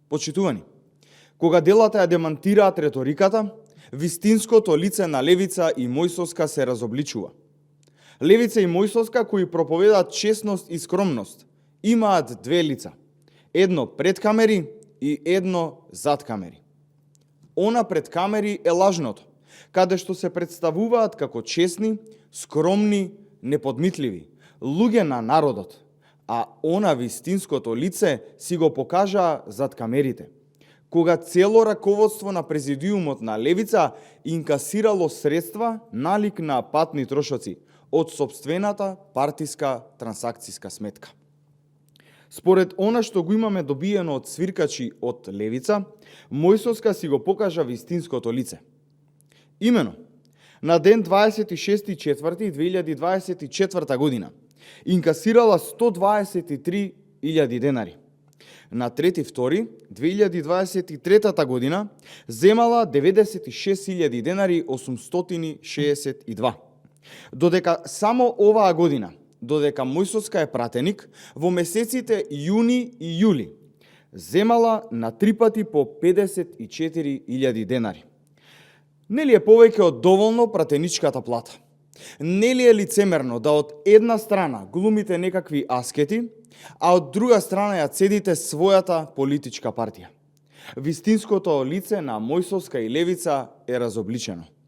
Почитувани, кога делата ја демантираат реториката, вистинското лице на Левица и Мојсовска се разобличува. Левица и Мојсовска, кои проповедаат честност и скромност, имаат две лица. Едно пред камери и едно зад камери. Она пред камери е лажното, каде што се представуваат како честни, скромни, неподмитливи, луѓе на народот, а она вистинското лице си го покажаа зад камерите, кога цело раководство на президиумот на Левица инкасирало средства налик на патни трошоци од сопствената партиска трансакциска сметка. Според она што го имаме добиено од свиркачи од Левица, Мојсовска си го покажа вистинското лице. Имено, на ден 26.4.2024 година инкасирала 123.000 денари. На 3.2.2023 година земала 96.000 денари 862. Додека само оваа година, додека Мојсовска е пратеник, во месеците јуни и јули земала на 3 пати по 54.000 денари. Нели е повеќе од доволно пратеничката плата? Нели е лицемерно да од една страна глумите некакви аскети, а од друга страна ја цедите својата политичка партија? Вистинското лице на Мојсовска и Левица е разобличено.